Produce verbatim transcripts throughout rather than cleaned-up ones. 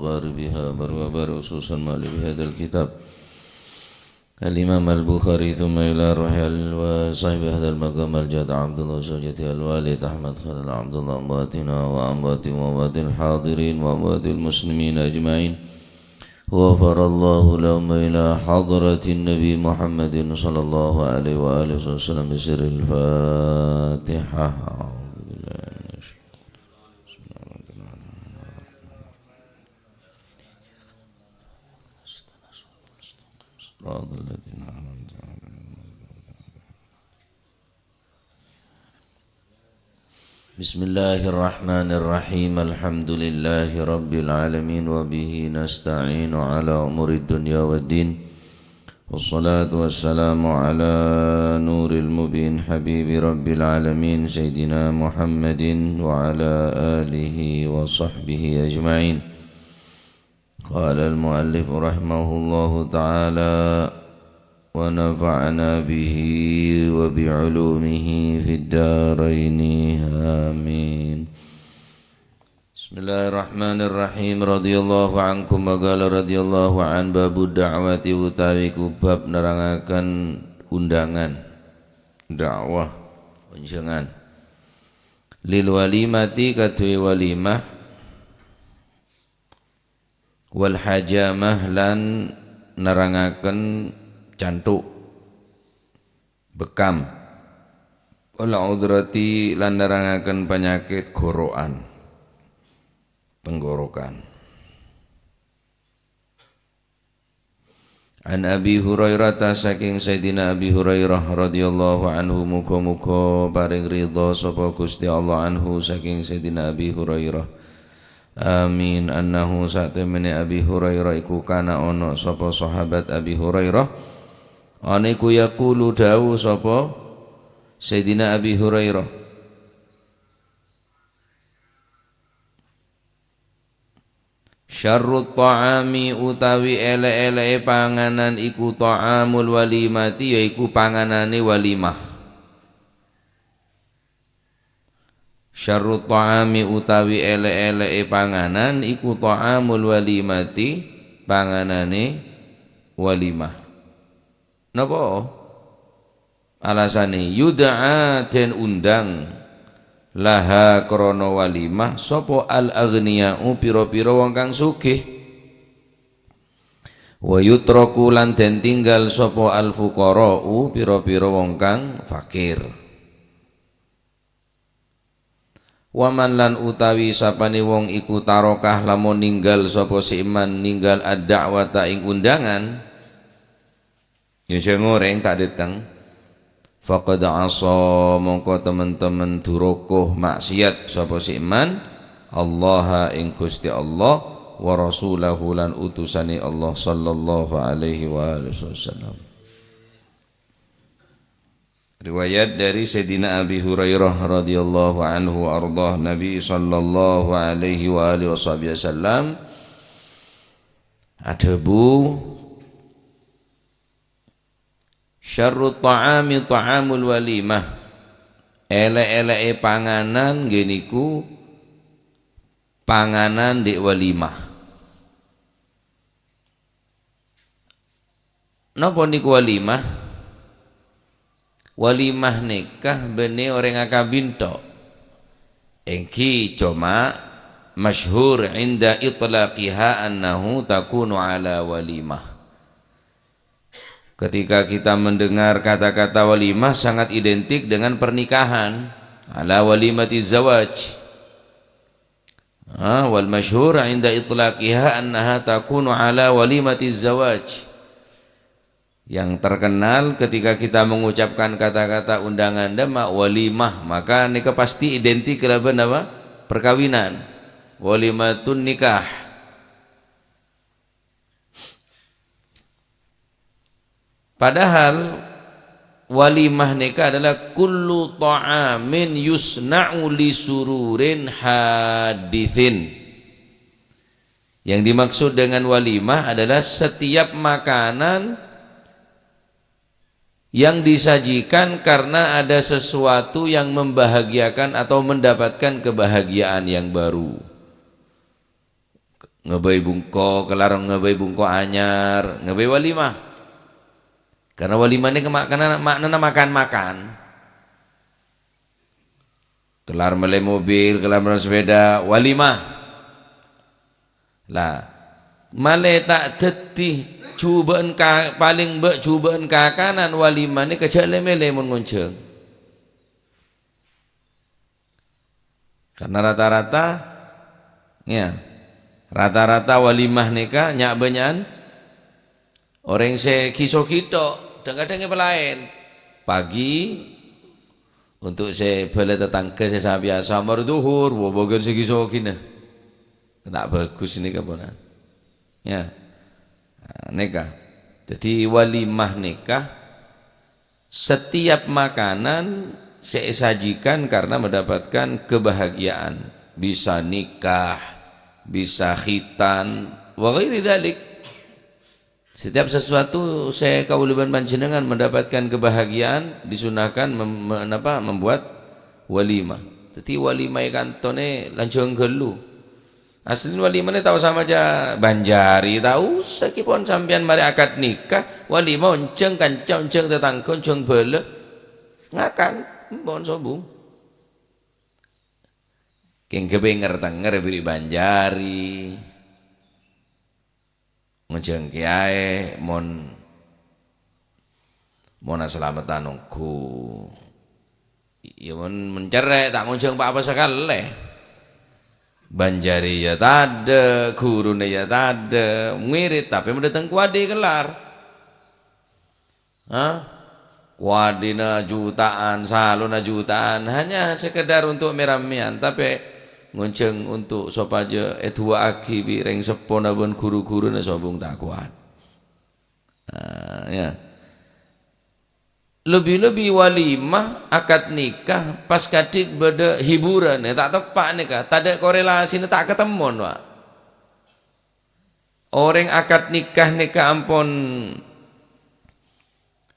وبارك بها، بارك وبارك خصوصا مؤلف هذا الكتاب الإمام البخاري، ثم إلى روح ال-، وصاحب هذا المقام الجد عبد الله وزوجته الوالد أحمد خليل عبد الله، أمواتنا وأموات وأموات الحاضرين وأموات المسلمين أجمعين. غفر الله لهم إلى حضرة النبي محمد صلى الله عليه وآله وسلم بسر الفاتحة. أعوذ بالله من الشيطان. بسم الله الرحمن الرحيم. صراط الذين أنعمت عليهم. بسم الله الرحمن الرحيم. الحمد لله رب العالمين، وبه نستعين على أمور الدنيا والدين. والصلاة والسلام على نور المبين حبيب رب العالمين سيدنا محمد وعلى آله وصحبه أجمعين. قال المؤلف رحمه الله تعالى، ونفعنا به وبعلومه في الدارين. آمين. Bismillahirrahmanirrahim. Radhiyallahu ankum wa qala radhiyallahu an. Babud da'wati utawi ku bab nerangaken undangan, dakwah, onjangan. Lil walimati kaduwe walimah. Wal hajamah lan nerangaken canthuk, bekam. Wal udrati lan nerangaken panyakit ghoro'an, tenggorokan. An Abi Hurairah, ta saking Sayyidina Abi Hurairah radhiyallahu anhu, muga-muga paring ridha sapa Gusti Allah anhu saking Sayyidina Abi Hurairah. Amin. Annahu, satemene Abi Hurairah iku kana ono sapa sahabat Abi Hurairah, ana iku yaqulu, dawuh sapa Sayyidina Abi Hurairah, "Syarrut ta'ami utawi ele-ele'e panganan iku ta'amul walimati, yaiku panganane walimah." Syarrut ta'ami utawi ele-ele'e panganan iku ta'amul walimati, panganane walimah. Napa alasane? Yud'a, den undang, laha, krana walimah, sapa al-aghniya'u, pira-pira wong kang sugih. Wa yutraku, lan den tinggal, sapa al-fuqara'u, pira-pira wong kang fakir. Wa man, lan utawi sapane wong iku tarokah, lamun ninggal sapa si man, ninggal ad-da'wata, ing undangan, ya, ja ngoreng ta' dhateng, faqad asa, mongko temen-temen duroko, maksiat sapa si man, Allah, ing Gusti Allah, wa rasulahu, lan utusane Allah sallallahu alaihi wa alihi wasallam. Riwayat dari Sayyidina Abi Hurairah radhiyallahu anhu wa ardhah, Nabi sallallahu alaihi wa alihi washabihi wasallam adhabu, "Syarrut ta'ami ta'amul walimah." Ele-ele'e panganan nggih niku panganan di' walimah. Napa niku walimah? Walimah nèka bânnè orèng akabin tok. Èngghi coma masyhur inda itlaqiha annahu takunu ala walimah. Ketika kita mendengar kata-kata walimah sangat identik dengan pernikahan, ala walimati zawaj. Ah, wal masyhur inda itlaqiha annaha takunu ala walimati zawaj. Yang terkenal ketika kita mengucapkan kata-kata undangan dhamma walimah, maka nèka pasti identik kalabân apa? Perkawinan. Walimatun nikah. Padahal walimah nèka adalah kullu ta'amin yusna'u li sururin haditsin. Yang dimaksud dengan walimah adalah setiap makanan yang disajikan karena ada sesuatu yang membahagiakan atau mendapatkan kebahagiaan yang baru. Ngabâi bungko, kellar ngabâi bungko anyar, ngabâi walimah. Karena walimah nèka maknana, maknana makan-makan. Kellar mellè mobil, kellar mellè sepeda, walimah. Lah, malè ta' dhâddhi jhubâ'ân ka-, palèng bâ' jhubâ'ân kakanan walimah nèka jhâ' lè-mèlè mon ngonjhâng. Karena rata-rata, ya, rata-rata walimah nèka nya'-bânnya'an orèng sè ghi-soghi tok, dhâng-kadhâng èpalaèn. Pagi untuk sè bhâlâ tatangghâ sè sabiyasa, mar dhuhur, wo, bâgiyân sè ghi-soghina. Ta' bhâghus nèka ponan. Ya. Nah, nèka. Dhâddhi walimah nèka setiap makanan sè èsajikan karena mendapatkan kebahagiaan. Bisa nikah, bisa khitan, wa ghairi dzalik. Setiap sesuatu sè kaulâ bân panjhennengan mendapatkan kebahagiaan, disunahkan mem-, me-, napa, membuat walimah. Dhâddhi walimah è kantorè lanjhâng ghâllu. Aslina walimah nè tao samaca banjari, ta' osa kèpon sampèyan marè akad nikah, walimah onjhâng kanca, onjhâng tatangghâ, onjhâng bhâlâ. Ngakan, mon sobung. Kèng ghâbây nger-tenger bâri' banjari. Ngonjhâng kèyaè mon, mon asalameddhân ongghu. Iyâ, mon, mon cerrè', ta' ngonjhâng pa-apa sakalè. Banjari iyâ tadâ', ghuruna iyâ tadâ', ngirit, tapè mon dâteng kowadhi kellar. Hah? Kowadhina jutaan, salona jutaan, hanya sekedar untuk mè-rammèyan, tapè ngonjhâng untuk sopajâ èdu'aaghi bi' rèng seppona bân ghuru-ghuruna sobung ta' kowat. Nah, ya. Lebbi-lebbi walimah akad nikah pas kadhi' bâdâ hiburan, ya, ta' teppa' nèka, tadâ' korelasina, ta' katemmon, Pak. Orèng akad nikah nèka ampon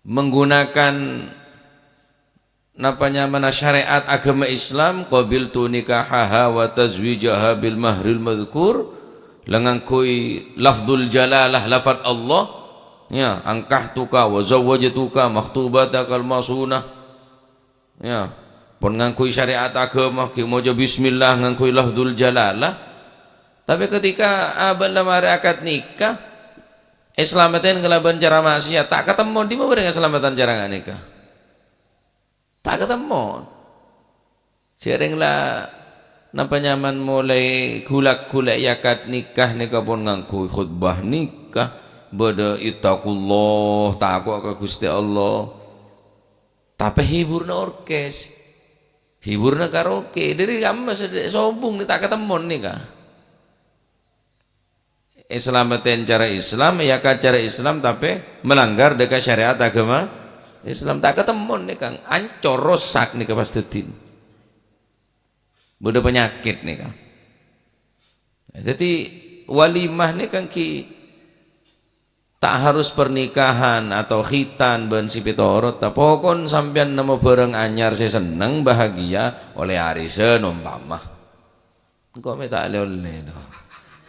menggunakan napa nyamana syariat agama Islam, "Qabiltu nikahaha wa tazwijaha bil mahril madzkur." La ngangghuy lafdzul jalalah, lafat Allah. Ya, "Ankahtuka wa zawwajtuka makhtubatakal masunah." Ya, pon ngangghuy syariat agama, ghi' maca bismillah, ngangghuy lafdzul jalalah. Tapè ketika abâ' la marè akad nikah, èsalameddhi kalabân cara maksiat, ta' katemmon dimma bâdâ èsalameddhi cara nga' nèka. Ta' katemmon. Sèrèng la napa nyamana molaè ghulâ-ghulâ è akad nikah nèka pon ngangghuy khutbah nikah, bâdâ ittaqullah, tako' ka Ghustè Allah. Tapè hiburna orkes, hiburna karaoke, dâri kamma sè sobung nè ta' katemmon nèka. Èsalameddhi cara Islam, ya ka cara Islam, tapè melanggar dâ' ka syariat agama Islam. Ta' katemmon nèka, ancor, rosak nèka pas dhâddhina. Bâdâ panyakèt nèka. Dhâddhi, walimah nèka ghi' ta' harus pernikahan atau khitan bân sè pètoro', ta' pokon sampèyan nemmo bhârâng anyar sè senneng, bahagia, ollè arisan ompama. Engko' mè' ta' lè-ollè, no.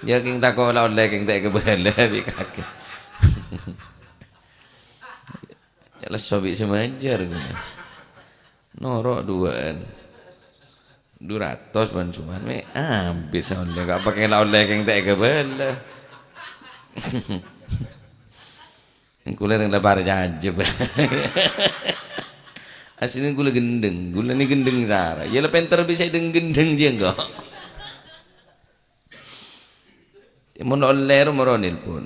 Ya, kèng tako' la ollè, kèng ta' èkabâlâ, bi' kakè. Ya, lesso bi' sè manjhâr, ghulâ. Noro' duwâ'ân. Du ratos bân cuman, mè' abis ollè, ka' pakè la ollè kèng ta' èkabâlâ. Ghulâ rèng la parcajâ, Pak. Asli ghulâ ghendheng, ghulâ nè ghendheng sara. Ya la pènter bisa deng-, ghendheng jiyâ engko'. Mon ollè ro moro nelpon.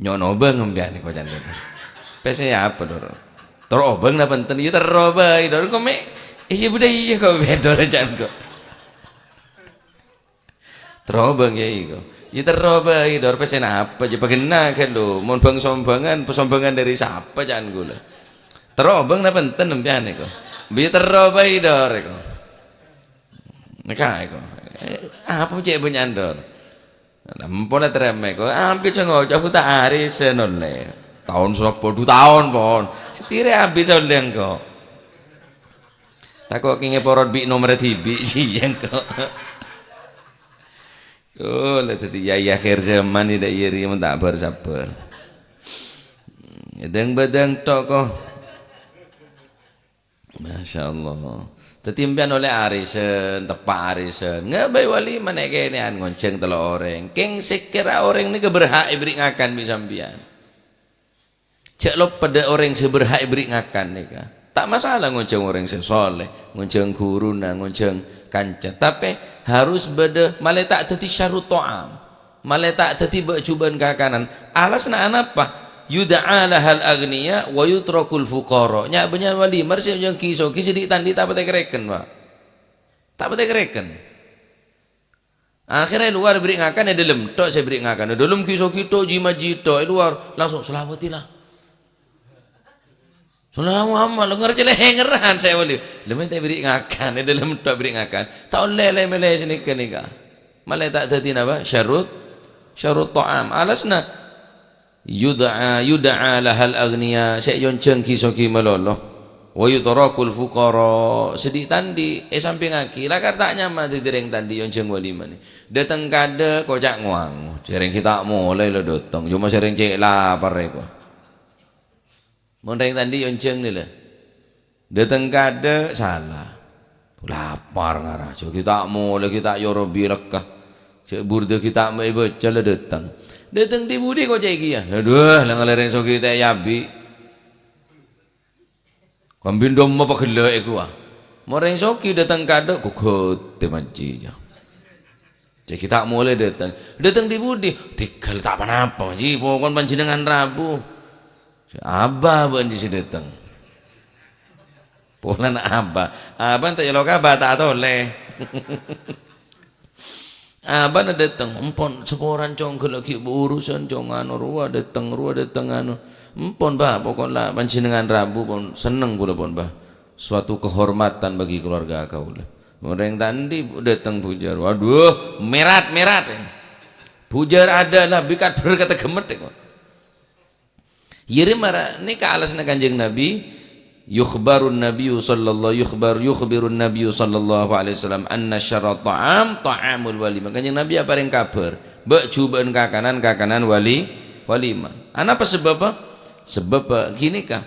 Nyo'on obâng sampèyan nèko, can, can. Pèssè apa, Dor? Terro obâng napa enten? Iyâ terro bhâi, Dor. Engko' mè', iyâ budhâ iyâ ko' bhidhâ, can, ko'. Terro obâng, yâ, iko. Iyâ terro bhâi, Dor. Pèssè napa jhâ' paghenna kan, lho. Mon bâng-sombhângan, pasombhângan dâri sapa, can, ghulâ? Terro obâng napa enten sampèyan nèko? Bi' terro bhâi, Dor, iko. Nèka, iko. Eh, apa cè' bânnya'an, Dor? Empo la tarèma, iko. Ambi' sè ngoca', aku ta' arisan ollè. Taon sapa, du taon, pon. Satèya abis ollè engko'. Tako' kèngèng porot bi' nomerra dhibi' sè engko'. Oh, la dhâddhi yâ, yâ, akhir zaman nè, dâ' iyâ rèya mon ta' bâr-sabbhâr. Dâng-bâdâng tok, ko. Masya Allah. Dhâddhi sampèyan ollè arèsan, teppa' arèsan. Ngabây walimah nè'-kènè'an ngonjhâng tello' orèng. Kèng sè kèra orèng nèka berhak èberri' ngakan bi' sampèyan. Jhâ' loppa dâ' orèng sè berhak èberri' ngakan nèka. Ta' masalah ngonjhâng orèng sè soleh, ngonjhâng ghuruna, ngonjhâng kanca. Tapè harus bâdâ malè ta' dhâddhi syarut ta'am. Malè ta' dhâddhi bâ'-jhubâ'ân kakanan. Alasanna anapa? Yud'a lahal aghniya wa yutrakul fuqara. Nya'-bânnya' walimah sè ngonjhâng ghi-soghi sè dhi'-tandhi' ta' patè karèken, Pak. Ta' patè karèken. Akhirnya è luar beri ngakan, è dalam tok saya beri ngakan. È dalam ghi-soghi tok, ji-maji tok, è luar langsung, "Selawatilah. Sallallahu Muhammad, lo ngercellengeran saya wali." Lha mènta beri ngakan, è dalam tok beri ngakan. Ta' ollè lè-mèlè sanèka nèka. Malè ta' dhâddhi napa? Syarut, syarut ta'am. Alasna, Yud'a, yud'a lahal aghniya, sè èonjhâng ghi-soghi malolo. Wa yutrakul fuqara, sè dhi'-tandhi' èsampèngaghi, lakar ta' nyaman dhâddhi rèng tandhi' èonjhâng walimah nè. Dâteng kadâ', koca' ngowango. Sè rèng ghi' ta' molè la dâteng, coma sè rèng cè' lapar èko. Mon rèng tandhi' èonjhâng nè la. Dâteng kadâ', sala. Lapar ngara, jhâ' ghi' ta' molè, ghi' ta' èyorobi lekka. Jhâ' burdâ ghi' ta' ma' èbâca la dâteng. Dâteng dhi-budhi koca' kèya. Adhu, la ngalèrèng soghi ta' èabi'. Kambing domma pagella' èko, ah. Mon rèng soghi dâteng kadâ', ghughut è manji, jhâ'. Jhâ' ghi' ta' molè dâteng. Dâteng dhi-budhi? Tèghâl ta' pa-napa, Ji. Pokon panjhennengngan rabu. Abah bân ji sè dâteng. Polana abah. Abah ta' èlok abah ta' atolè. Abahna dâteng, "Empon, saporana, Cong, ghellâ' ghi' urusan, Cong, anu, rowa dâteng, rowa dâteng, anu." "Empon, Bah, pokok la panjhennengngan rabu pon senneng kaulâ, pon, Bah. Suatu kehormatan bagi keluarga kaulâ." Orèng ta' andi' dâteng bujâr. Waduh, mèrat-mèrat. Bujâr ada la bikat berkat gemet, kok. Yèrè mara nèka alasanna Kanjeng Nabi, yukhbarun Nabiyyu sallallahu, yukhbar, yukhbirun Nabiyyu sallallahu alaihi wasallam anna syarra ta'am ta'amul walimah. Kanjeng Nabi aparèng kabhâr, bâ'-jhubâ'ân kakanan, kakanan wali-, walimah. Anapa sabâbbhâ? Sabâbbhâ ghânèka.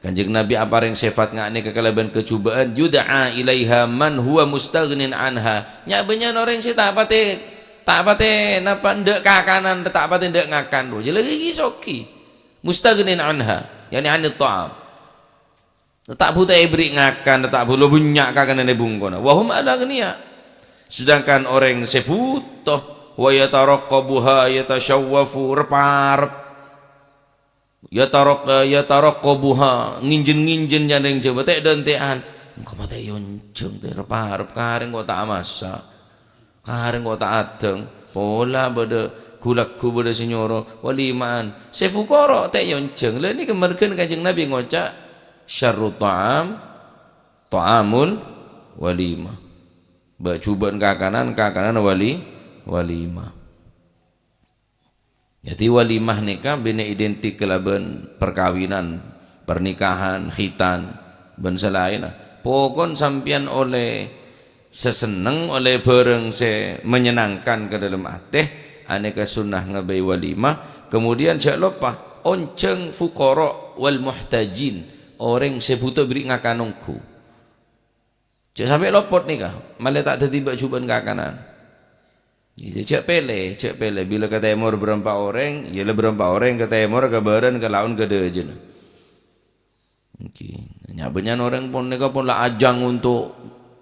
Kanjeng Nabi aparèng sèfat nga' nèka kalabân kajhubâ'ân, "Yud'a ilaiha man huwa mustaghnin anha." Nya'-bânnya'an orèng sè ta' patè, ta' patè napa endâ' kakanan, ta' patè endâ' ngakan, rowa jhâ' la ghi-soghi. Mustaghnin anha, yani anit ta'am. Ta' bhuto èberri' ngakan, ta' bhuto bânnya' kakanan è bungkona. Wa hum al-aghniya. Sedangkan orèng sè bhuto, wa yataraqqabuha yatashawwafu, rep-arep. Yataraq-, yataraqqabuha, ngènjhen-ngènjhen nyarèng jhâbâ, tè'-dântè'an. Engko' matè èonjhâng, tè' rep-arep, karèng ko' ta' amassa'. Karèng ko' ta' adhâng. Pola bâdâ ghu-lagghu, bâdâ sè nyoro walimaan. Sè fukara tè' èonjhâng. Lha nèka marghâna Kanjeng Nabi ngoca', "Syarru ta'am, ta'amul walimah." Bâ'-jhubâ'ân kakanan, kakanan wali-, walimah. Jadi, walimah nèka bânnè identik kalabân perkawinan, pernikahan, khitan, bân salaènna. Pokon sampèyan ollè sè senneng, ollè bhârâng sè menyenangkan ka dâlem atè, anèka sunnah ngabây walimah. Kemudian, jhâ' loppa, onjhâng fuqara wal muhtajin, orèng sè bhuto bèrri' ngakan ongghu. Jhâ' sampè' lopot nèka, malè ta' dhâddhi bâ'-jhubâ'ân kakanan. Iyâ, jhâ' pèlè, jhâ' pèlè. Bilâ ka tèmor bârâmpa orèng, iyâ la bârâmpa orèng, ka tèmor, ka bârân, ka laon, ka dâjâna. Ènggi. Nya'-bânnya'an orèng pon nèka pon la ajang untuk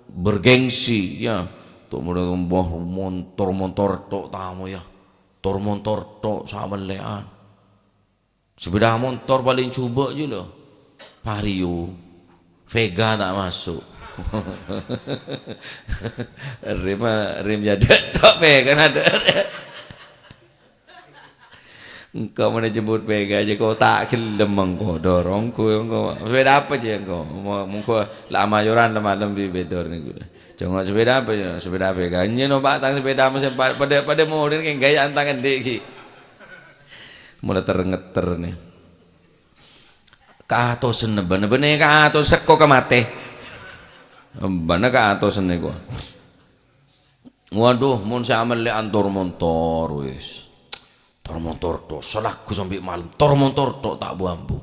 bergengsi, ya. Untuk mula-, montor-montor tok tamo, ya. Tor-montor tok samellè'an. Sepeda montor palèng jhubâ' jiyâ, lho. Vario. Vega ta' maso'. Rèmma, rèm jâdâ' tok, Vega adâ'. Engko' mènè jemput Vega jiyâ, ko' ta' ghellem engko', dorong ko' engko'. Sepeda apa jiyâ engko'? Mo-, mongko la amayoran la malem bi' bèdor nèko. Cong, sepeda apa jiyâ? Sepeda Vega. Nyè no, Pak, tang sepeda mesin pa-, padâ, padâ model kèng gaya antang andi' ghi. Mula ter-ngeter nè. Kaatosan bân, bân kaatosan sèkko ka matè. Bân kaatosan nèko. Wadhuh, mon sè amellè'an tor-montor, wis. Tor-montor tok, salagu sambi malem, tor-montor tok, ta' bu-ambu.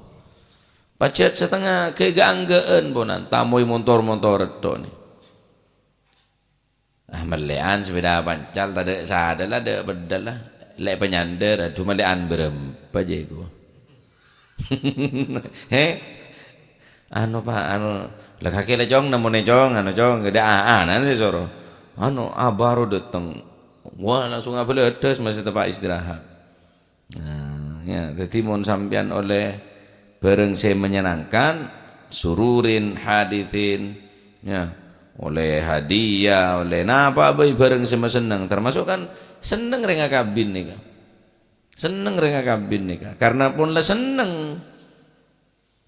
Pajhât satengnga ghâ-, ghâ-angghâ'ân ponan, tamoy montor-montor tok nè. Ah, mellè'an sepeda pancal, tadâ' sadhâ la, tadâ' peddhâl la. Lè' panyandhâr, adhu, mellè'an bârâmpa jiyâ, ko. He? Anu, Pak, anu, la kakè la, Cong, nemmonè, Cong, anu, Cong, gede a-, ana sè soro. Anu, abâ' ro dâteng. Wah, langsung abâli adhâs, masih tepa' istirahat. Nah, ya, jadi mon sampeyan oleh barang sè menyenangkan, sururin, hadithin, ya, oleh hadiah, oleh napa bhâi barang sè masenneng, termasuk kan senneng rèng akabin nèka. Senneng rèng akabin nèka. Karena pon la senneng,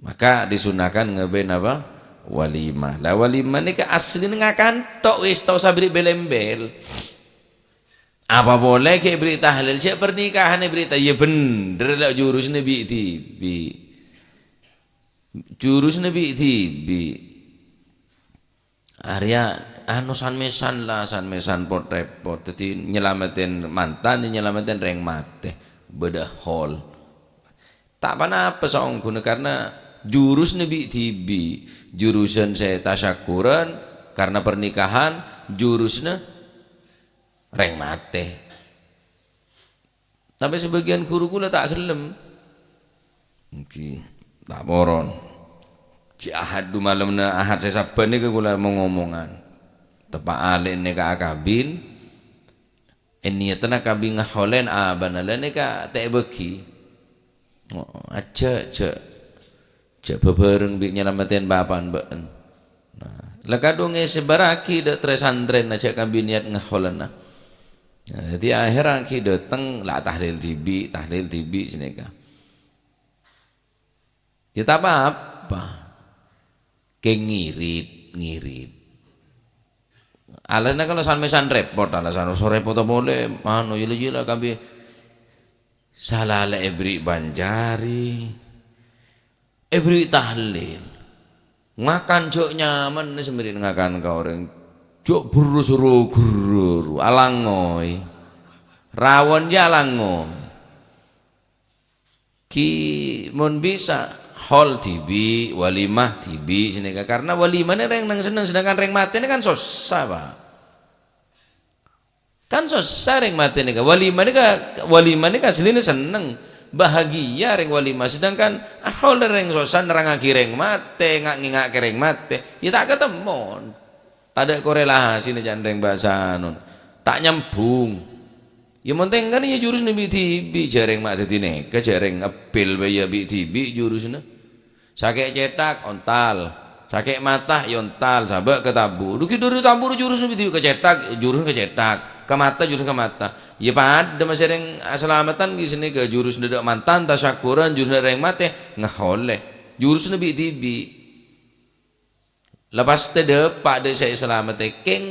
maka disunahkan ngabâi napa? Walimah. La walimah nèka asline ngakan tok wis, ta' osa bri' bel-embel. Apa polè ghi' bri' tahlil, cè' pernikahan bri' ta-, iyâ bhendher la jurusna bi' dhibi'. Jurusna bi' dhibi'. Arèya anu san-mèsan la, san-mèsan pot-repot. Dhâddhi nyalameddhin mantan, nyalameddhin rèng matè. Bâdâ hol. Ta' ponapa saongghuna karna jurusna bi' dhibi'. Jurusan sè tasyakuran karna pernikahan, jurusna rèng matè. Tapè sabâgiyân ghuru kaulâ ta' ghellem. Èngghi, ta' poron. Ghi' Ahad dhu malemma Ahad sè sabbhân nèka kaulâ mong-omongan. Teppa' alè' nèka akabin, è niyatanna akabin ngaholèn abâ'na la nèka ta' èbâghi. Oh, ajâ', jâ'. Jâ' bhâbhâreng bi' nyalameddhin bapa'na bâ'na. Nah, la kadhung èsebbhârraghi dâ' trè-santrèna jâ' kambi niyat ngaholana. Nah, dhâddhi akhèrra ghi' dâteng, la tahlil dhibi', tahlil dhibi' sanèka. Ya, ta' pa-apa. Kèng ngirit, ngirit. Alasanna kalau san-mèsan repot, alasan, "So repot polè, anu, yèla-yèla kambi." Salalè èbri' banjari. Èbri' tahlil. Ngakan jâ' nyaman sè mèrèn ngakan ka orèng. Jâ' bherrâs ro-ghurru, alangngoy. Rawon jâ' alangngoy. Ghi mon bisa, hol dhibi', walimah dhibi' sanèka. Karna walimahna rèng nang senneng, sedangkan rèng matèna kan sossa, Pak. Kan sossa rèng matè nèka. Walimah nèka, walimah nèka asline senneng, bahagia rèng walimah. Sedangkan ahol rèng sossa nerrangngagi rèng matè, nga-, ngènga'aghi rèng matè, ya ta' katemmon. Tadâ' korelasine can rèng bhâsa anu. Ta' nyambung. Ya mon tengkana ya jurusna bi' dhibi', jâ' rèng ma' dhâddhi nèka, jâ' rèng ebil bhâi ya bi' dhibi' jurusna. Sakè' cèthak, ontal. Sakè' mata, ya ontal. Sabâ' ka tabu'. Dhu ghi' dhâri tabu' jurusna bi' dhibi', ka cèthak, jurusna ka cèthak. Ka mata, jurusna ka mata. Ya padâ masè rèng asalameddhân ghi' sanèka jurusna dâ' mantan, tasyakuran, jurusna rèng matè, ngaholè. Jurusna bi' dhibi'. La pastè dâpa' dâ' sè salameddhâ, kèng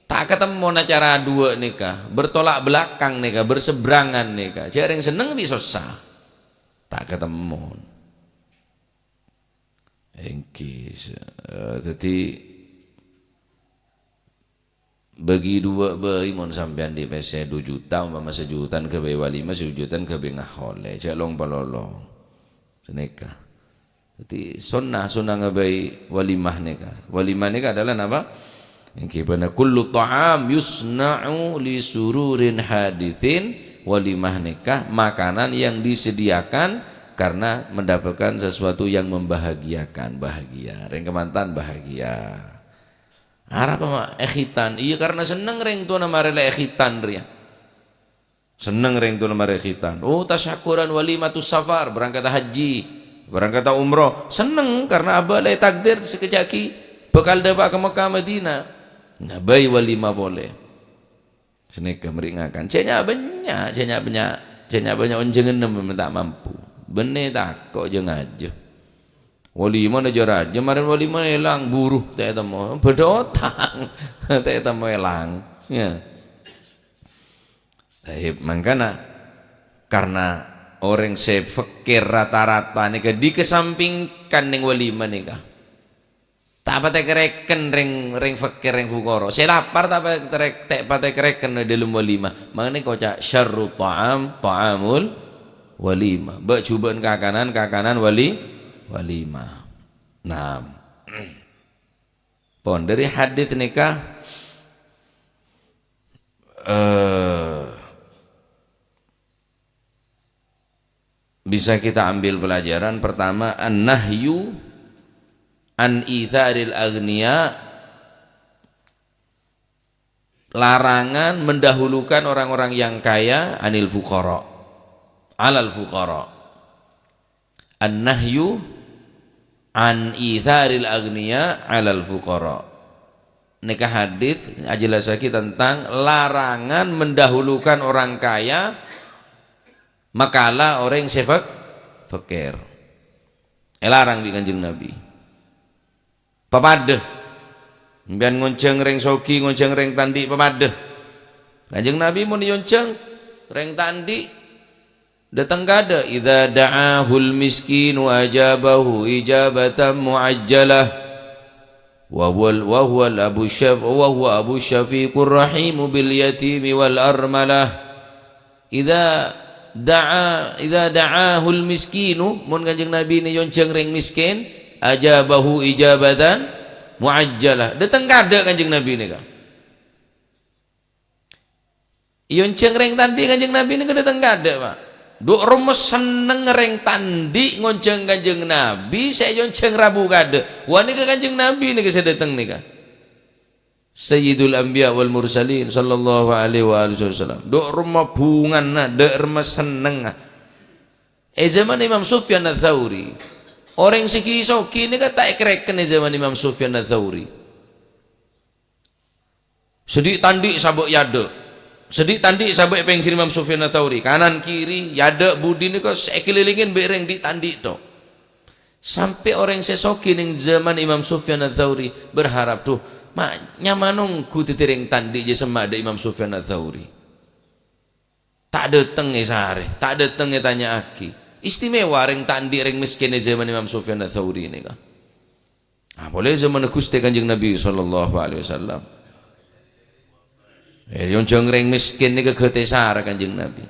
ta' katemmon acara duwâ' nèka, bertolak belakang nèka, berseberangan nèka. Jâ' rèng senneng bi' sossa. Ta' katemmon. Èngghi, se-, eh, dhâddhi bâgi duwâ' bhâi mon sampèyan andi' pèssè du juta, umpama sajuta èngghi bhâi walimah, sajuta èngghi bhâi ngaholè. Jâ' long-palolong. Sanèka. Dhâddhi, sonnah, sonnah ngabâi walimah nèka. Walimah nèka adalah napa? Èngghi bâna kullu ta'am yusna'u li sururin haditsin. Walimah nèka makanan yang disediakan karena mendapatkan sesuatu yang membahagiakan, bahagia. Rèng kamantan bahagia. Arapa ma' èkhitan? Iyâ, karena senneng rèng towana marè la èkhitan rèya. Senneng rèng towana marè khitan. Oh, tasyakuran walimatus safar, berangkat haji, berangkat umroh. Senneng karena abâ' la ètakdir sakejjhâ' ghi' bhâkal dâpa' ka Mekkah Madinah. Ngabâi walimah polè. Sanèka mèrè ngakan. Jâ' nya-bânnya', jâ' nya-bânnya', jâ' nya-bânnya' onjhânganna mon ta' mampu. Bânnè tako' jâ-ngajâ. Walimah na jâ-rajâ, marèn walimah èlang, buru, ta' ètemmo. Bâdâ otang, ta' ètemmo èlang. Ya. Taib, mangkana karena orèng sè fakir rata-rata nèka dikesampingkan neng walimah nèka. Ta' patè karèken rèng, rèng fakir, rèng fukara. Sè lapar ta' patè karèk-, ta' patè karèken è dhâlem walimah. Mangkana èkoca' syarru ta'am, ta'amul walimah. Bâ'-jhubâ'ân kakanan, kakanan wali-, walimah. Naam. Pon, dhâri hadits nèka, eh, bisa kita ambil pelajaran. Pertama, an-nahyu an itsaril aghniya, larangan mendahulukan orang-orang yang kaya anil fuqara, alal fuqara. An-nahyu an itsaril aghniya alal fuqara. Nèka hadits ajellassaghi tentang larangan mendahulukan orang kaya makala orèng sè fak-, fakir. Èlarang bi' Kanjeng Nabi. Papadâ. Sampèyan ngonjhâng rèng soghi, ngonjhâng rèng ta' andi', papadâ. Kanjeng Nabi mon èonjhâng rèng ta' andi', dâteng kaadâ', "Idza da'ahul miskinu ajabahu ijabatan mu'ajjalah. Wa huwal, wa huwal Abu Syaf-, wa huwa Abu Syafiqur Rahimu bil yatimi wal armalah." Idza da'a, idza da'ahul miskinu, mon Kanjeng Nabi nè èonjhâng rèng mèskèn, ajabahu ijabatan mu'ajjalah. Dâteng kaadâ' Kanjeng Nabi nèka. Èonjhâng rèng ta' andi' Kanjeng Nabi nèka dâteng kaadâ', Pak. Dhu' romma senneng rèng ta' andi' ngonjhâng Kanjeng Nabi, sè èonjhâng rabu kaadâ'. Wah, nèka Kanjeng Nabi nèka sè dâteng nèka. Sayyidul Anbiya wal Mursalin sallallahu alaihi wa alihi wasallam. Dhu' romma bhungana, dhu' romma sennengnga. È zaman Imam Sufyan Ats-Tsauri, orèng sè ghi-, soghi nèka ta' èkarèken è zaman Imam Sufyan Ats-Tsauri. Sè dhi' ta' andi' sabâ' è adâ'. Sè dhi' ta' andi' sabâ' è pèngghir Imam Sufyan Ats-Tsauri. Kanan kiri, è adâ' budi nèka sè èkalèlèngè bi' rèng dhi' ta' andi' tho. Sampè' orèng sè soghi neng zaman Imam Sufyan Ats-Tsauri berharap, "Dhu, ma' nyaman ongghu dhâddhi rèng ta' andi' jâ semma' dâ' Imam Sufyan Ats-Tsauri." Ta' dâteng èsarè, ta' dâteng ètanya'aghi. Istimewa rèng ta' andi' rèng mèskèn è zaman Imam Sufyan Ats-Tsauri nèka. Ah, polè zaman Ghustè Kanjeng Nabi sallallahu alaihi wasallam. Eh, èonjhâng rèng mèskèn nèka ghâtè sara Kanjeng Nabi.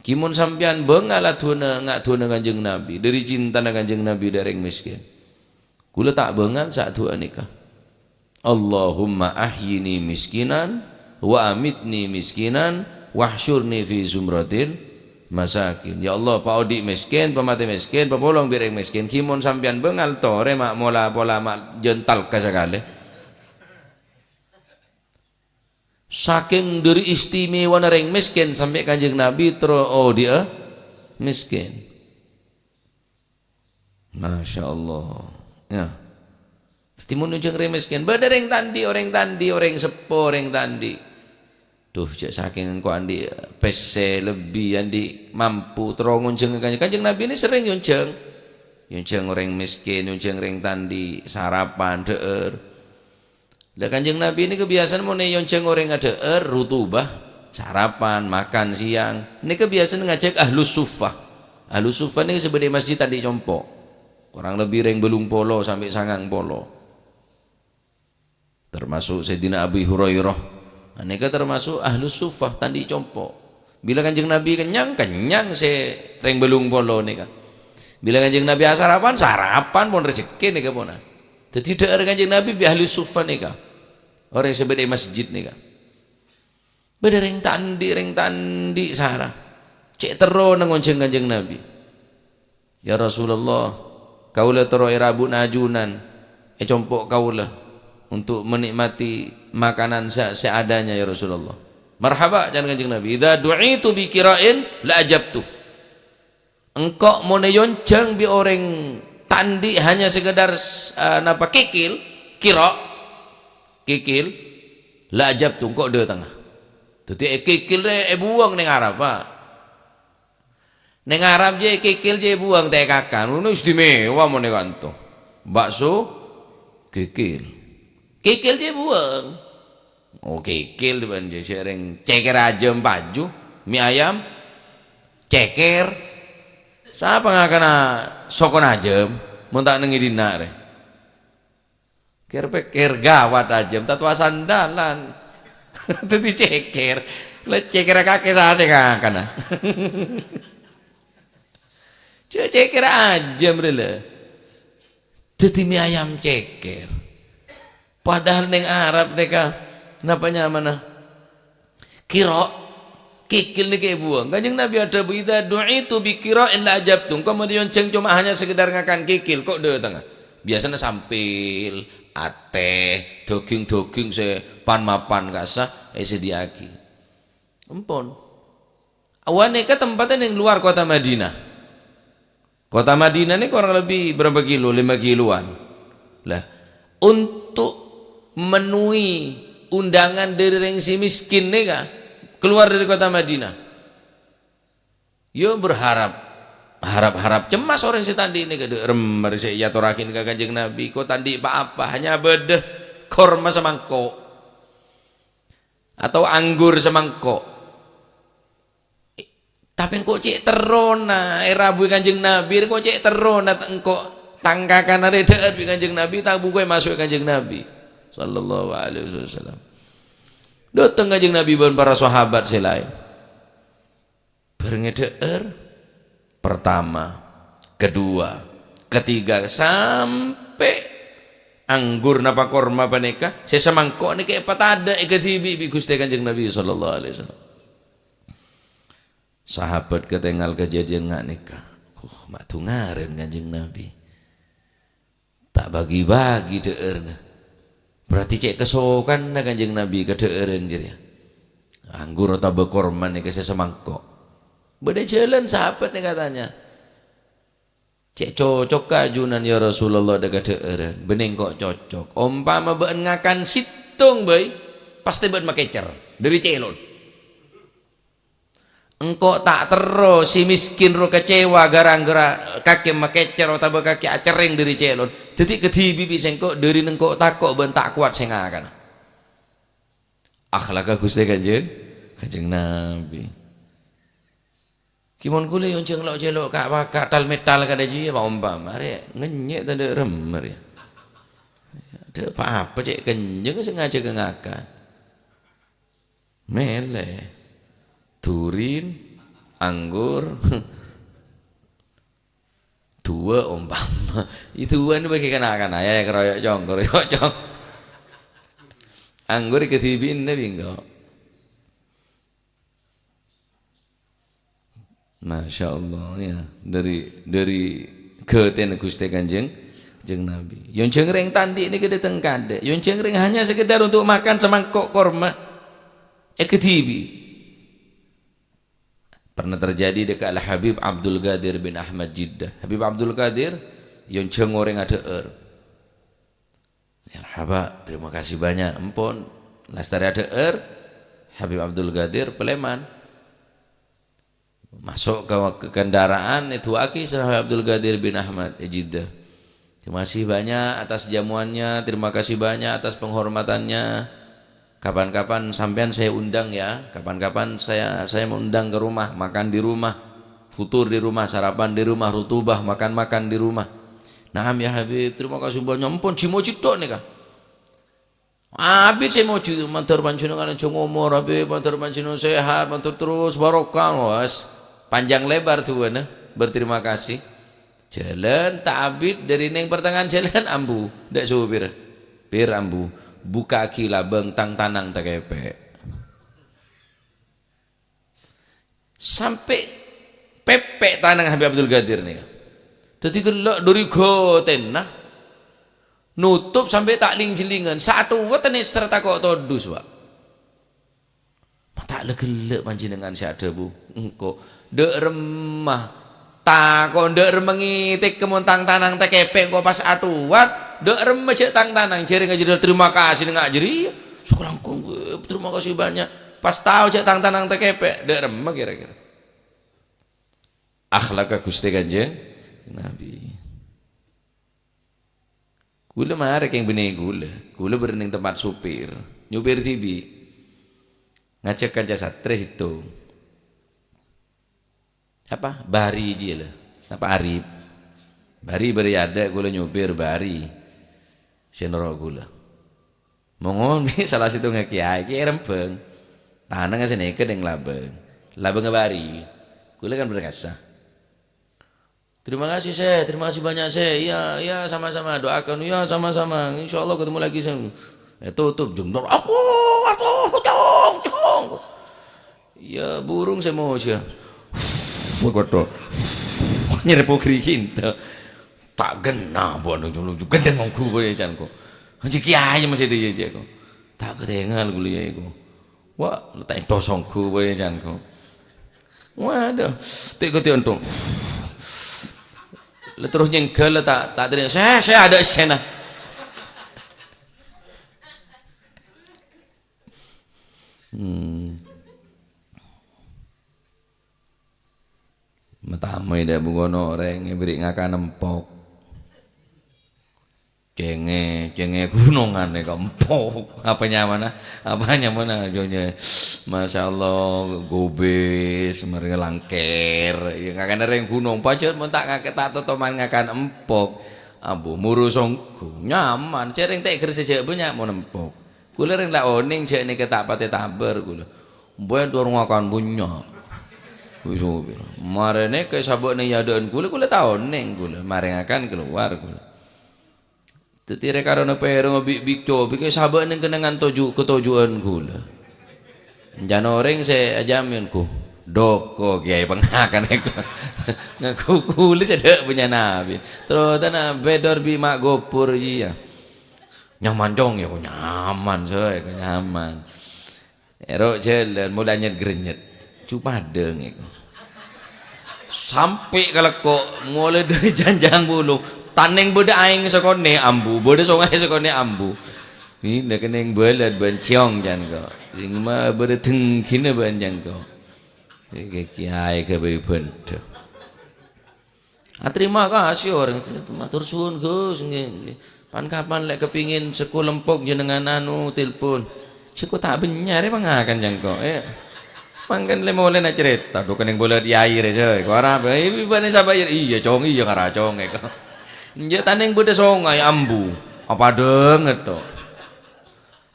Ghi mon sampèyan bângal adhuwâna, nga-, adhuwâna Kanjeng Nabi, dhâri cintana Kanjeng Nabi dâ' rèng mèskèn. Kaulâ ta' bângal sè adu'a nèka. "Allahumma ahyini miskinan, wa amitni miskinan, wahsyurni fi zumratil masakin." Ya Allah, paodi' mèskèn, pamatè mèskèn, papolong bi' rèng mèskèn. Ghi mon sampèyan bângal, torè ma' mola pola ma' jhântal ka sakalè. Sakèng dhâri istimewana rèng mèskèn, sampè' Kanjeng Nabi terro odi'a mèskèn. Masya Allah. Ya. Dhâddhi mon èonjhâng rèng mèskèn, bâdâ rèng ta' andi', orèng ta' andi', orèng seppo, orèng ta' andi'. Dhu, jhâ' sakèng engko' andi' pèssè lebbi, andi' mampu, terro ngonjhâng Kanjeng, Kanjeng Nabi nè serrèng èonjhâng. Èonjhâng orèng mèskèn, èonjhâng rèng ta' andi', sarapan, dhâ'âr. Lah, Kanjeng Nabi nèka biyasana mon èonjhâng orèng adhâ'âr, rutubah, sarapan, makan siang, nèka biyasana ngajhâk ahlus suffah. Ahlus suffah nèka sè bâdâ è masjid andi' compo'. Korang lebbi rèng bâllung polo sampè' sangang polo. Termasuk Sayyidina Abi Hurairah. Nah, nèka termasuk ahlus suffah, ta' andi' compo'. Bilâ Kanjeng Nabi kennyang, kennyang sè rèng bâllung polo nèka. Bilâ Kanjeng Nabi asarapan, sarapan pon rejekkè nèka pona. Dhâddhi dhâ'âr Kanjeng Nabi bi' ahlus suffah nèka. Orèng sè bâdâ è masjid nèka. Bâdâ rèng ta' andi', rèng ta' andi' sara. Cè' terrona ngonjhâng Kanjeng Nabi. "Ya Rasulullah, kaulâ terro èrabu'na ajunan, è compo' kaulâ untuk menikmati makanan se-, seadanya, ya Rasulullah." "Marhaba," ca'na Kanjeng Nabi, "idza du'itu bi qira'in la ajabtu." Engko' mon èonjhâng bi' orèng ta' andi' hanya sekedar s-, eh, napa, kikil, kiro', kikil, la ajabtu, engko' dâtengnga. Dhâddhi, è kikil rè èbuwâng neng Arab, Pak. Neng Arab jâ' kikil jâ' èbuwâng ta' èkakan. Ngono istimewa mon è kanto. Bakso kikil. Kikil jâ' èbuwâng. Oh, kikil, teman, jâ' sè rèng cèkèr ajâm paju, mi ayam cèkèr. Sapa ngakana sokona ajâm, mon ta' neng è dinna' rè? Kèr-pèkkèr, ghâwât ajâm, ta' towa sandalan. Dhâddhi cèkèr. La cèkèrra kakè sasè ngakana. Jhâ' cèkèrra ajâm rè la. Dhâddhi mè' ayam cèkèr. Padahal neng Arab nèka, napa nyamana? Kiro', kikil nèka èbuwâng. Kanjeng Nabi adhâbu, "Idza du'itu bi kira'in la ajabtu." Engko' mon èonjhâng coma hanya sekedar ngakan kikil, ko' dâtengnga. Biyasana sampèl, atè, dhâghing-dhâghing sè pan-mapan kassa èsadhiyâ'aghi. Empon. Awanèka tempatta neng lowar kota Madinah. Kota Madinah ini kurang lebih berapa kilo? Lima kiloan. Lah, untuk memenuhi undangan dari rèng sè miskin nèka, keluar dari kota Madinah. Yo berharap, harap-harap cemas orèng sè ta' andi' nèka, dâ' remma rè sè èyatorraghi ka Kanjeng Nabi, ko' ta' andi' pa-apa, hanya bâdâ korma samangko'. Atau anggur samangko'. Tapè engko' cè' terrona èrabuwi Kanjeng Nabi, engko' cè' terrona t-, engko' tang kakan arè dhâ'âr bi' Kanjeng Nabi, ta' bukoè maso'è Kanjeng Nabi, sallallahu alaihi wasallam. Dâteng Kanjeng Nabi bân para sahabat sè laèn. Bhârengngè dhâ'âr, pertama, kedua, ketiga, sampè' anggur napa korma panèka, sè samangko' nèka èpatadâ' èkadhibi' bi' Ghustè Kanjeng Nabi, sallallahu alaihi wasallam. Sahabat katèngal kadhâddhiyân nga' nèka. "Uh, ma' dhungarèn Kanjeng Nabi. Ta' bâgi-bâgi dhâ'ârna. Berarti cè' kasokanna Kanjeng Nabi ka dhâ'ârân jârèya. Anggur otabâ korma nèka sè samangko'." Bâdâ jhâlân sahabat nèka tanya, "Cè' cocokka ajunan, ya Rasulullah, dâ' ka dhâ'ârân?" "Bânnè engko' cocok. Ompama bâ'ân ngakan sèttong bhâi, pastè bâ'ân makècèr dâri cèlon." Engko' ta' terro sè miskin ro kecewa gara-gara kakè makècèr otabâ kakè acerrèng dâri cèlon. Dhâddhi kadhibi' bi' sèngko' dâri nèngko' tako' bân ta' kowat sè ngakana. Akhlakka Ghustè Kanjeng, Kanjeng Nabi. Ki mon kulâ èonjhâng lo'-cèlo' ka'-paka' tal-metal kadhâjâ, ya, pa ompama, arè ngennyè' tadâ' remmer, ya. Tadâ' pa-apa, cè' kenjeng sè ngajhâk ngakan. Mèlè. Durin, anggur, duwâ' ompama. Duwâ'na bâgi kana'-kana', ya, keroyok, cong, keroyok, cong. Anggur kadhibi'na bingko. Masya Allah, ya. Dâri, dâri ghâtèna Ghustè Kanjeng, Kanjeng Nabi. Èonjhâng rèng ta' andi' nèka dâteng kadâ'. Èonjhâng rèng hanya sekedar untuk makan semangkok korma. Èkadhibi'. Pernah terjadi dâ' ka Al Habib Abdul Qadir bin Ahmad Jeddah. Habib Abdul Qadir, èonjhâng orèng adhâ'âr. "Marhaba, terima kasih banyak." Empon, lastarè adhâ'âr, Habib Abdul Qadir palèman. Maso' ka, ka kendaraan, èdu'aaghi sareng Habib Abdul Qadir bin Ahmad è Jeddah. "Terima kasih banyak atas jamuannya, terima kasih banyak atas penghormatannya. Kapan-kapan sampèyan saya undang ya, kapan-kapan saya, saya mengundang ke rumah, makan di rumah, futur di rumah, sarapan di rumah, rutubah, makan-makan di rumah." "Na'am ya Habib, terima kasih banyak." Empon jhi-mojhi tok nèka. Abit sè mojhi, "Mandhâr panjhennengan lanjhâng omor, Habib, mandhâr panjhennengan sehat, mandhâr terros barokah." Wes, panjang lebar du'âna, berterima kasih. Jhâlân ta' abit dâri neng pertengahan jhâlân ambu, dâ' sopir. "Pir ambu, buka'aghi labâng tang tanang takèpè'." Sampè' pèpè' tanang Habib Abdul Qadir nèka. Dâddhi ghellâ' dâri ghâtèna. Notop sampè' ta' ling-jhellingan. Satowa tenèser tako' todus, Pak. Ma' ta' la ghellâ' panjhennengan sè adhâbu, "Engko'." Dâ' remma. Tako' dâ' remma ngètèk mon tang tanang takèpè' engko' pas atowat, dâ' remma jhâ' tang tanang, jhârèng jârèya terima kasih nèng nga' jârèya. Sakalangkong, "Wah, terima kasih banyak." Pas tao jhâ' tang tanang takèpè', dâ' remma kèra-kèra. Akhlakka Ghustè Kanjeng Nabi. Kaulâ marè kèng binè kaulâ. Kaulâ bâdâ neng tempat sopir, nyopir dhibi'. Ngajhâk kanca satrè sèttong. Apa? Bari jiyâ la. Sapa Arif? Bari, bari adâ' kaulâ nyopir Bari. Sè noro' ghulâ. Mon ngobi' sala sèttongnga kèyaè, kèyaè Rembang. Tanangnga sanèka neng Labang. Labang Bari. Ghulâ kan bârâ' kassa. "Terima kasih, Syekh. Terima kasih banyak, Syekh. Iya, iya, sama-sama. Doakan, ya, sama-sama. Insya Allah ketemu lagi, Syekh." Eh, tutup jendela. "Aku, aduh, cong, cong." Ya, burung sè mojâ. Koto. Nyerepok griginta. Ta' ghenna, bân, gendheng ongghu bâi can ko. Anjing kèyaè masih dâ' iyâ, cè' ko. Ta' katèngal ghulâ iyâ ko. Wah, ta' entos ongghu bâi can ko. Waduh, ti'-, ti' onto. La terros nyengghâl, la ta', ta' terima. "Sè, sè, adâ' sèna." Hmm. Matamaè dâ' bungkona orèng èberri' ngakan empok. Cèngè, cèngè ghunongan è empok. Apa nyamana? Apa nyamana, jhâ' nyè? Masya Allah, gobis, marè langkèr. Ya, ngakan orèng ghunong. Pajhât mon ta' ngakè-, ta' totoman ngakan empok. Ambu, muru songgu. Nyaman. Sèrèng tèghèr sè jhâ' bânnya' mon empok. Ghulâ rèng la onèng jhâ' nèka ta' patè tabâr ghulâ. Bâdâ orèng ngakan bânnya'. Wis, marè nèka sabâ'na è adâ'ân ghulâ, ghulâ ta' onèng ghulâ. Marè ngakan kalowar ghulâ. Dâddhi rè karana pèrèng bi'-, bi' cobi kè sabâ' neng kennengngan toju', katoju'ân ghulâ. Èncana orèng sè ajhâmin, ghu, doko kèyaè pangakan èko. Ngaku ghulâ sè dâ' bânnya' nabi. Terro tana bedor bi' ma' gopur iyâ. Nyaman, Cong, ya, kok nyaman, Soy, kok nyaman. Èrok jhâlân, molaè nyet-grennyet. Cu padâ ngèko. Sampè' ka lekko', molaè dâri janjang bulung. Tanèng bâdâ aèng sakonè' ambu, bâdâ songay sakonè' ambu. Ina kenning bâlât bân cèyong can ko'. Sing ma bâdâ dengghina bân can ko'. Èkè kèyaè ghâbây bhândhâ. Ah, terima kasih orèng, matur suwun, Gus, ngghi, ngghi. Pan-kapan lè' kepingin sèko lempok jenengan anu, telpon. Sèko ta' bânnya' rè pangakan jhâ' ko', eh. Mangkèn lè-molèna carèta, dhu kenning bâlât yai rè, jhâ', ko' arapa, eh, bâ'na sapa, iyâ, Cong, iyâ, ngara Cong, eh, ko'. Enjâ' tanèng bâdâ songay ambu, apa dâ' ngetto'.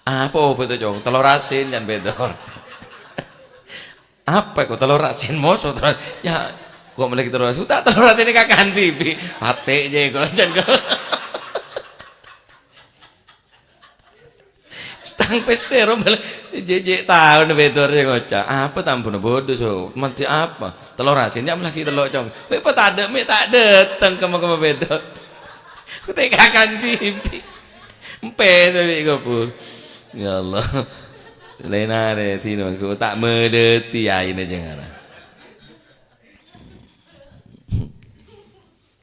Apa obâdhâ, Cong? Tello rasin can bedor. Apa ko' tello rasin moso terros? Ya, ko' mellè tello rasin. Ta' tello rasin kakan dhibi'. Patè' jhâ' ko' can ko'. Setang pèssè ro mellè jhâ'-jhâ' taon bedor sè ngoca'. Apa tambuna bodho so? Mantè apa? Tello rasin ya mellè tello, Cong. Kowe patadâ' mè' ta' dâteng kemma-kemma bedor. Ko' ta' kakan dhibi'. Empè sabi' kobu. Ya Allah. Laèn arè dina mangko ta' madâti aèna jâ' ngara.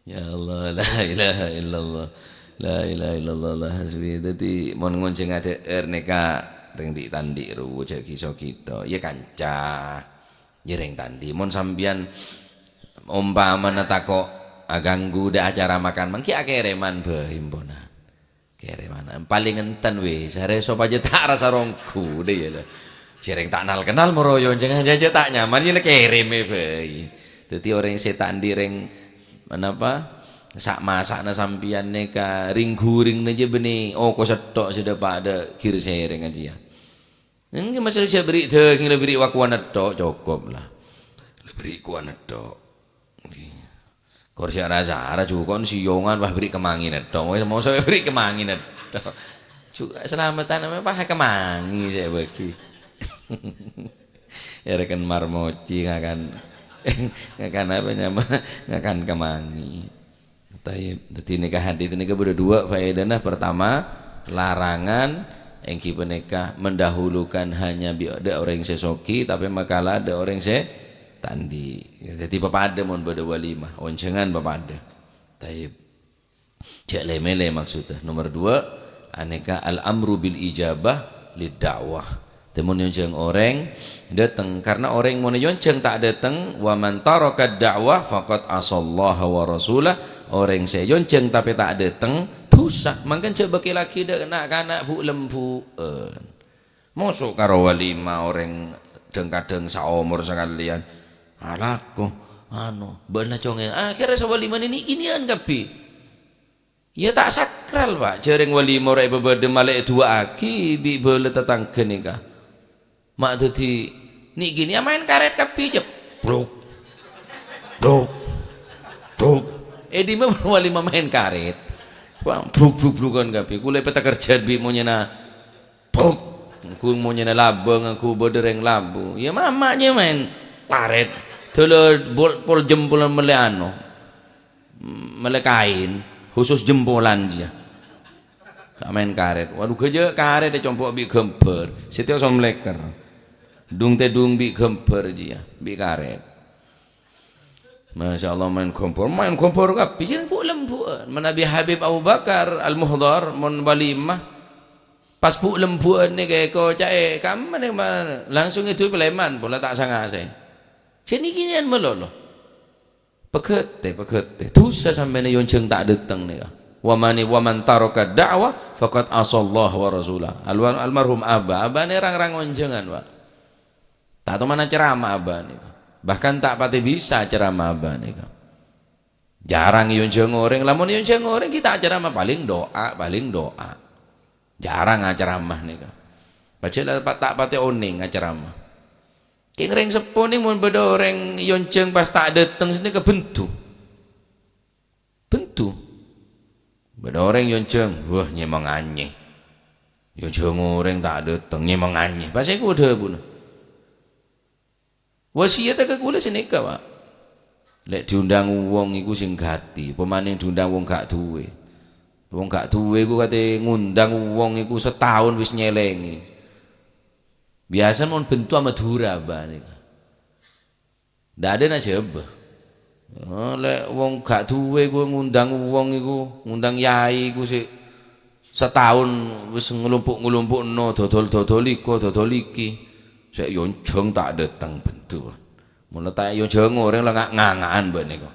Ya Allah, la ilaha illallah. La ilaha illallah, la hasbi. Dâddhi, mon ngonjhâng adhâ'âr nèka rèng dhi'-tandhi' ro, jhâ' ghi-soghi tho. Iyâ kanca. Iyâ rèng tandhi'. Mon sampèyan ompamana tako' aganggu dâ' acara makan, mangkè akèrèman bhâi, empona. Kèrèman. Palèng enten wis, arè sopajâ ta' rassa ronggu, dâ' iyâ, lho. Sèrèng ta' nal-kennal moro yo, jhâ'-jhâ' ta' nyaman, iyâ, lho, kèrèmè bhâi. Dâddhi, orèng sè ta' andi' rèng, napa, sa'-masa'na sampèyan nèka, rèng-ghuringnga jhâ' bânnè, oh, ko' sètto' sè dâpa' dâ' gir sèrèng ajiyâ. Èngghi, masalah jhâ' bherri' dhâghing, la bherri' wa-, kowa nètto', cokop, la. La bherri' kowa nètto'. Èngghi. Kor sè rassa-rassa jhuko' sèyongan, wah, bherri' kemangè nètto'. Wes, moso bherri' kemangè nètto'. Ju-, salameddhân, wah, kemangè sè bâgi. Ya, rèken marmoci ngakan, ngakan apa nyamana? Ngakan kemangè. Tayyib. Dâddhi nèka hadits nèka bâdâ dua faèdana. Pertama, larangan èngghi panèka mendahulukan hanya bi-, dâ' orèng sè soghi, tapè makala dâ' orèng sè ta' andi'. Dâddhi papadâ mon bâdâ walimah, onjhângan papadâ. Tayyib. Jhâ' lè-mèlè maksudda. Nomer dua, anèka al-amru bil ijabah lid da'wah. Tèmon nyonjhâng orèng dâteng, karna orèng mon èyonjhâng ta' dâteng, "Wa man tarakad da'wah faqad asallaha wa rasulah." Orèng sè èyonjhâng tapè ta' dâteng, dhusa. Mangkèn jhâ' bâkèlaghi dâ' na'-kana' bu'-lembu'ân. Moso' karo walimah orèng dhâng-kadhâng saomor sakalèyan. Alako, ano, bâ'na congèn. Akhèrra sawalimana nè'-kènè'an kabbhi. Iyâ ta' sakral, Pak. Jhâreng walimah ora èpabâdâ malè èdu'aaghi bi' bhâlâ tatangghâ nèka. Ma' dhâddhi nè'-kènè' maèn karèt kabbhi, jep. Bruk. Bruk. Bruk. È dimma walimah maèn karèt? Wah, bruk, bruk, brukan kabbhi. Kulâ èpatakerjhât bi' monyèna. Bruk. Ngangghu monyèna laba, ngangghu bâdâ rèng labu. Iyâ, mama' nyè maèn karèt. Dâlâ bol-, pol jempol mellè ano. Mellè kaèn, khusus jempolan jiyâ. Ta' maèn karèt. Waduh, ghâjâ' karèt ècompo' bi' ghâmbhâr. Sè tèo somlèker. Dung-tèdung bi' ghâmbhâr jiyâ, bi' karèt. Masya Allah, maèn ghâmbhâr, maèn ghâmbhâr kabbhi, jhâ' bu'-lembu'ân. Manabi Habib Abu Bakar Al-Muhdhar, mon walimah, pas bu'-lembu'ân nèka èkoca'è, kamma nèka ma-, langsung èdu'âi palèman, pola ta' sangasa. Jhâ' nè'-kènè'an malolo. Pagâtè, pagâtè. Dhusa sampèyan èyonjhâng ta' dâteng nèka. Wa mani-, wa man taraka da'wah faqad asallaha wa rasulah. Alwan-, almarhum Aba, Aba nè rang-rang onjhângan, Pak. Ta' toman acaramah Aba nèka. Bahkan ta' patè bisa acaramah Aba nèka. Jhârâng èyonjhâng orèng, lamon èyonjhâng orèng ghi' ta' acaramah, paling do'a, paling do'a. Jhârâng acaramah nèka. Pajhât la pa-, ta' patè onèng acaramah. Kèng rèng seppo nè mon bâdâ orèng èyonjhâng pas ta' dâteng, sanèka bhendhu. Bhendhu. Bâdâ orèng èyonjhâng, wah, nyèmang anyè. Èyonjhâng orèng ta' dâteng, nyèmang anyè. Pas èko dhâbuna. Wasiyatta ka kulâ sanèka, Pak. Lè' diundang wong iku sè nggâti, pamaning diundang wong ghâ' duwâ. Wong ghâ' duwâ iku katè ngundang wong iku sataon wis nyèlèngè. Biyasana mon bhendhu Madhurâ, Pak, nèka. Dâ' adâna Jhâbâ. Oh, lè' wong ghâ' duwâ iku ngundang wong iku, ngundang yai iku sè sataon wis ngelompok-ngelompokno, dodol-dodol iko, dodol iki. Sè èyonjhâng ta' dâteng bhendhu. Mon la ta' èyonjhâng orèng la nga'-nganga'an bâ'na nèko.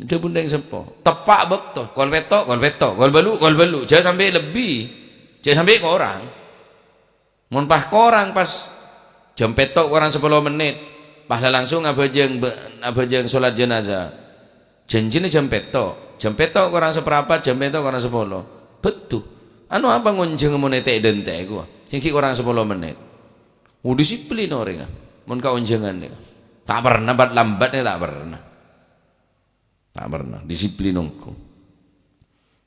Dhâbuna rèng seppo. Teppa' bâkto, kol pètto', kol pètto', kol bâllu', kol bâllu'. Jhâ' sampè' lebbi. Jhâ' sampè' korang. Mon pas korang, pas jam pètto' korang sapolo mennit, pas la langsung abhâjâng bâ-, abhâjâng sholat jenazah. Janjina jam pètto', jam pètto' korang saparapat, jam pètto' korang sapolo. Bhendhu. Anu apa ngonjhâng mon ètè'-dântè' kowa? Sè ghi' korang sapolo mennit. Oh, disiplin orèngnga. Mon kaonjhângan nèko. Ta' pernah bat-lambat nèko, ta' pernah. Ta' pernah, disiplin ongghu.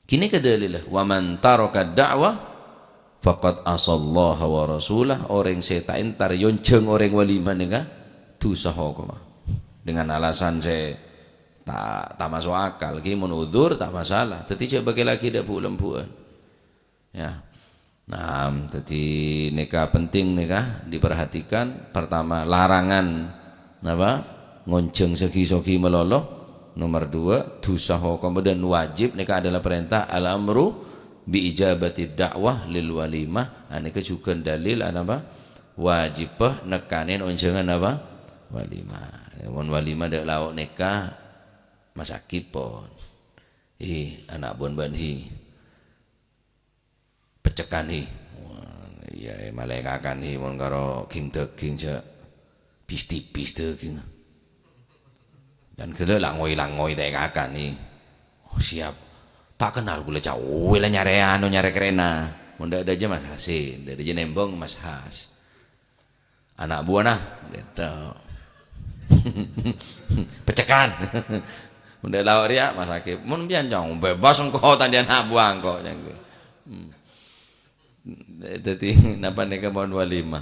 Kènè' ka dalilla, "Wa man taraka da'wah faqad asallaha wa rasulah." Orèng sè ta' entar èyonjhâng orèng walimah nèka dhusa hokomma. Dengan alasan sè ta', ta' maso' akal. Ghi mon udzur ta' masalah. Dhâddhi jhâ' bâkèlaghi dâ' bu'-lembu'ân. Ya. Nah, dhâddhi nèka penting nèka diperhatikan. Pertama, larangan napa? Ngonjhâng sè ghi-soghi malolo. Nomor dua, dhusa hokom dan wajib nèka adalah perintah al-amru bi ijabati da'wah lil walimah. Nah, nèka jhughân dalil, ah, napa? Wajibba nekkanè onjhângan napa? Walimah. Mon walimah dâ' lao' nèka masakipon. Hi, ana' bun bân hi. Peccekan, hi. Wah, iyâ, malaèkakan, hi, mon karo ghing-dâghing jhâ' pis-tipis dâghing. Dan ghellâ' la ngoy-langoy ta' èkakan, hi. Oh, siap. Ta' kennal kaulâ, ca'owe la nyarè anu, nyarè kerrèna. Mon dâ'-dâjâ masasi, dâ'-dâjâ nembhâng mas has. Ana' buwâna, gitu. Peccekan. Mon dâ' lao' rèya, masakè. Mon sampèyan, cong, bebas engko', ta' andi' ana' buwâ engko', cong. Hmm. Dhâddhi, napa nèka mon walimah?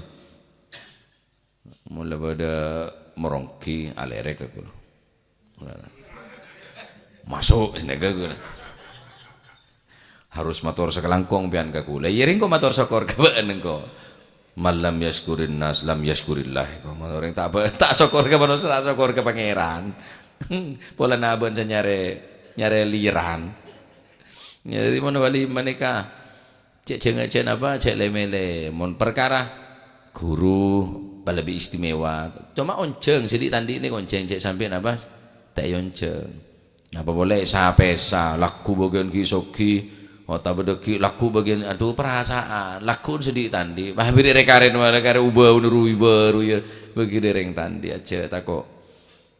Mon la bâdâ moronggi, alèrèk ka kaulâ. Maso', sanèka kaulâ. Harus mator sakalangkong pèyan ka kaulâ. Iyâ, rèng engko' mator sokor ka bâ'na engko'. "Man lam yasykurin nas lam yasykurillah." Engko' orèng ta' bâ-, ta' sokor ka manossa, ta' sokor ka Pangèran. Polana bâ'na sè nyarè, nyarè liran. Dhâddhi mon walimah nèka, cè' jhânga-, cè' napa, cè' lè-mèlè. Mon parkara ghuru, lebbi istimewa. Coma onjhâng, sè dhi' ta' andi' nèka onjhâng, cè' sampè' napa, ta' èonjhâng. Napa polè sa-pèsa, lagghu' bâgiyân ghi-soghi, otabâ dâggi' lagghu' bâgiyân, adhu, parasaan, lagghu'na sè dhi' ta' andi'. Wah, bâri' rè-karèna, wah, rè-karè ubâuna ruwi bâru, iyâ, bâgi dâ' rèng ta' andi', ajjhâ tako'.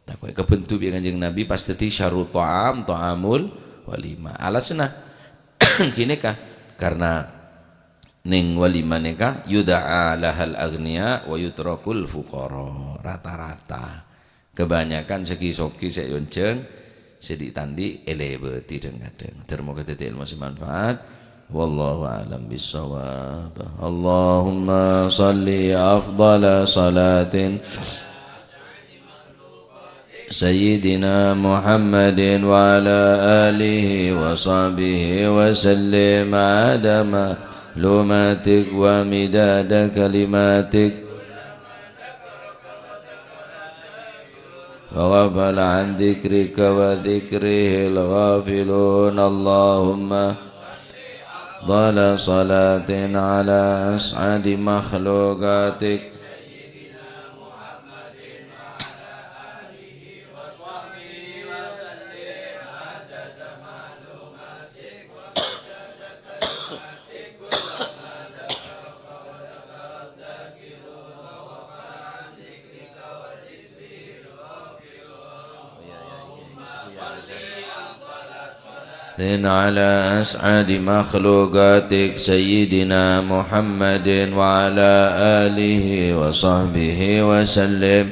Tako' èkabhendhu bi' Kanjeng Nabi pas dhâddhi syarru tha'am, tha'amul walimah. Alasanna ghânèka, karena neng walimah nèka yud'a lahal aghniya wa yutrakul fuqara. Rata-rata kebanyakan sè ghi-soghi sè èonjhâng, sè dhi'-tandhi' èlèbâdhi dhâng-kadhâng. Dhâr moghâ dhâddhi ilmu sè manfaat. Wallahu a'lam bissawab. Allahumma shalli afdhala shalatin Sayyidina Muhammadin wa ala alihi wa sahbihi wa sallim adada ma'lumatik wa midada kalimatik. وغفل عن ذكرك وذكره الغافلون. اللهم أفضل صلاة على أسعد مخلوقاتك. على أسعد مخلوقاتك سيدنا محمد وعلى آله وصحبه وسلم.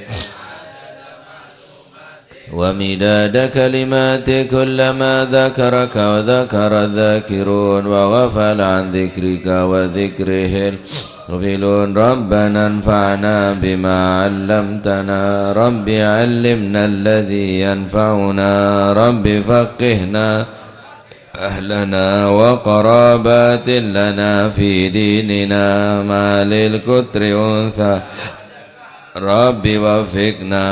ومداد كلماتك كلما ذكرك وذكر الذاكرون وغفل عن ذكرك وذكره الغافلون. ربنا انفعنا بما علمتنا. رب علمنا الذي ينفعنا. رب فقهنا أهلنا وقرابات لنا في ديننا مع الكتر أنثى. رب وفقنا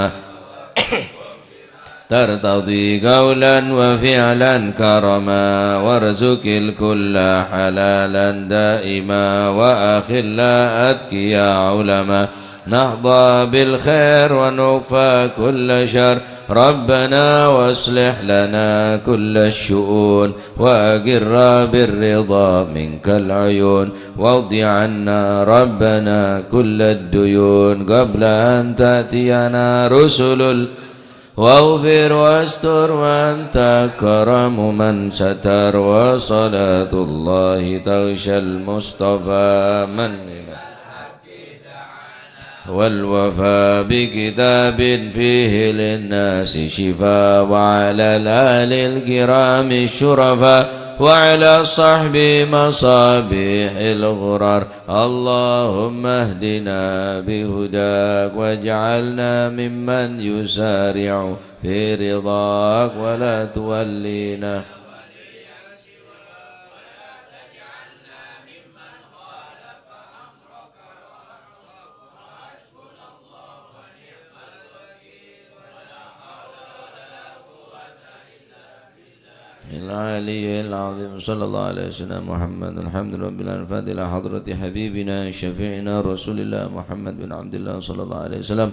ترتضي قولا وفعلا كرما، وارزق الكل حلالا دائما، وأخلاء أتقياء علما، نحظى بالخير ونكفى كل شر. ربنا واصلح لنا كل الشؤون، وأقر بالرضا منك العيون، واقض عنا ربنا كل الديون قبل أن تأتينا رسل ال- واغفر واستر وأنت أكرم من ستر، وصلاة الله تغشى المصطفى من والوفاء بكتاب فيه للناس شفاء، وعلى الآل الكرام الشرفاء، وعلى الصحب مصابيح الغرر. اللهم اهدنا بهداك، واجعلنا ممن يسارع في رضاك، ولا تولنا العلي العظيم. صلى الله على سيدنا محمد. الحمد لله رب العالمين. الفاتحة إلى حضرة حبيبنا شفيعنا رسول الله محمد بن عبد الله صلى الله عليه وسلم.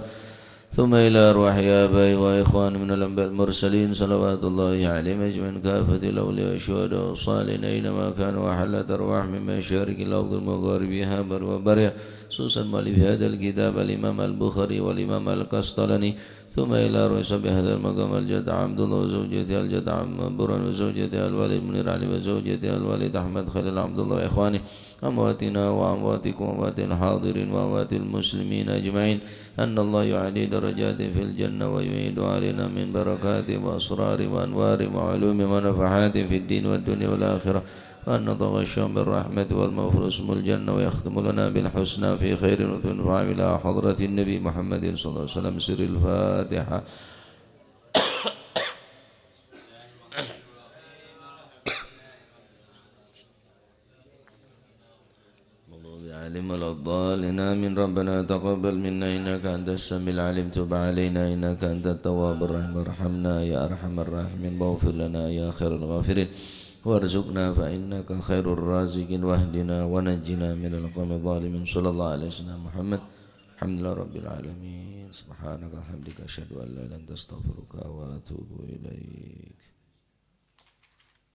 ثم إلى أرواح آبائي وإخواني من الأنبياء المرسلين صلوات الله عليهم أجمعين كافة الأولياء والشهداء والصالحين أينما كانوا وحلت أرواحهم من مشارق الأرض ومغاربها برها وبحرها، خصوصا مؤلف هذا الكتاب الإمام البخاري والإمام القسطلاني، ثم إلى أرواح صاحب هذا المقام الجد عبد الله وزوجته الجد عم برهان وزوجته الوالد منير علي وزوجته الوالد أحمد خليل عبد الله وإخوانه أمواتنا وأمواتكم وأموات الحاضرين وأموات المسلمين أجمعين، أن الله يعلي درجاتهم في الجنة ويعيد علينا من بركاته وأسراره وأنواره وعلومه ونفحاته في الدين والدنيا والآخرة، وأن يتغشاهم بالرحمة والمغفرة ويسكنهم الجنة ويختم لنا بالحسنى في خير وتنفع إلى حضرة النبي محمد صلى الله عليه وسلم. سر الفاتحة. المغضوب عليهم ولا الضالين. آمين. ربنا تقبل منا إنك أنت السميع العليم، تب علينا إنك أنت التواب الرحيم، وارحمنا يا أرحم الراحمين، واغفر لنا يا خير الغافرين، وارزقنا فإنك خير الرازقين، واهدنا ونجنا من القوم الظالمين. صلى الله على سيدنا محمد. الحمد لله رب العالمين. سبحانك وبحمدك، أشهد أن لا إله إلا أنت، أستغفرك وأتوب إليك.